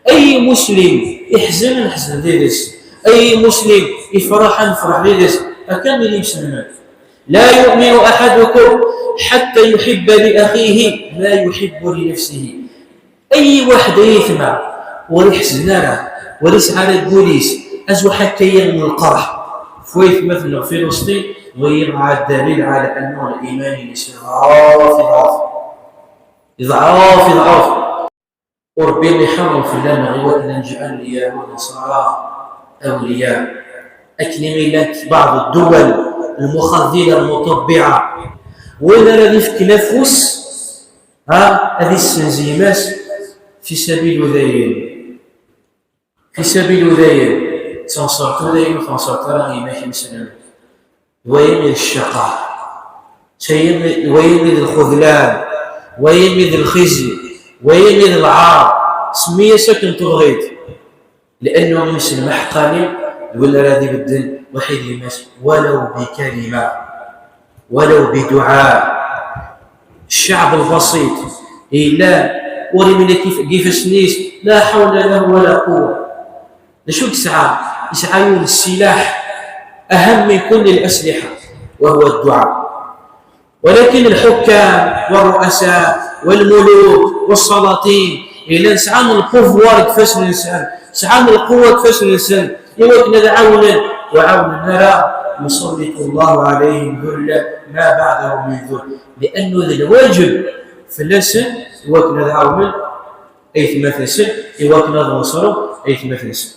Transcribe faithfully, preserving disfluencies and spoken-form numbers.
Ay muslim iḥzen, ad neḥzen did-s. Ay muslim ifraḥ, ad nefreḥ did-s. Akka i d imselmen. لا يؤمن أحدكم حتى يحب لأخيه ما يحب لنفسه. Ay waḥed ay yetma ur iḥzen ara, ur isɛa ara deg wul-is azuḥ akka-ya n lqerḥ f waytmaten-nneɣ Filisṭin, wayi ddalil ɛala annahu liman-ines iḍɛef, iḍɛef. Iḍɛef, iḍɛef. Ur Ṛebbi iḥeṛṛem fell-aneɣ i wakken ad neǧɛel lyahuda d nnṣara awliya, akken i llant بعض الدول المخذلة المطبعة, win ara d-ifken afus, ha, ad issenz gma-s fi sabil udayen. Fi sabil udayen, d tanṣert udayen, ur tanṣert ara gma-k imeslayen. Wayen i d ccaqar, wayen i d lxudlan, wayen i d lxizi, wayen i d lɛar, semmi-yas akken tebɣiḍ. Liannu imselmen ḥeqqani d win ara d-ibedden waḥid gma-s, walaw bikalima, walaw biduɛa. Cceɛb lbasit yella ur imlik deg ifassen-is, la ḥawla lahu wala quwa. D acu i yesɛa? Yesɛa yiwen n ssilaḥ أهم من كل الأسلحة, وهو الدعاء. ولكن الحكام والرؤساء والملوك والسلاطين, yellan sɛan lpouvoir deg ifassen-nsen, sɛan lquwa deg ifassen-nsen, i wakken ad ɛawnen, ur ɛawnen ara, يسلط الله عليهم ذلا ما بعده من ذل, liannu d lwaǧeb fell-asen i wakken ad ɛawnen aytmaten-nsen, i wakken ad nṣren aytmaten-nsen.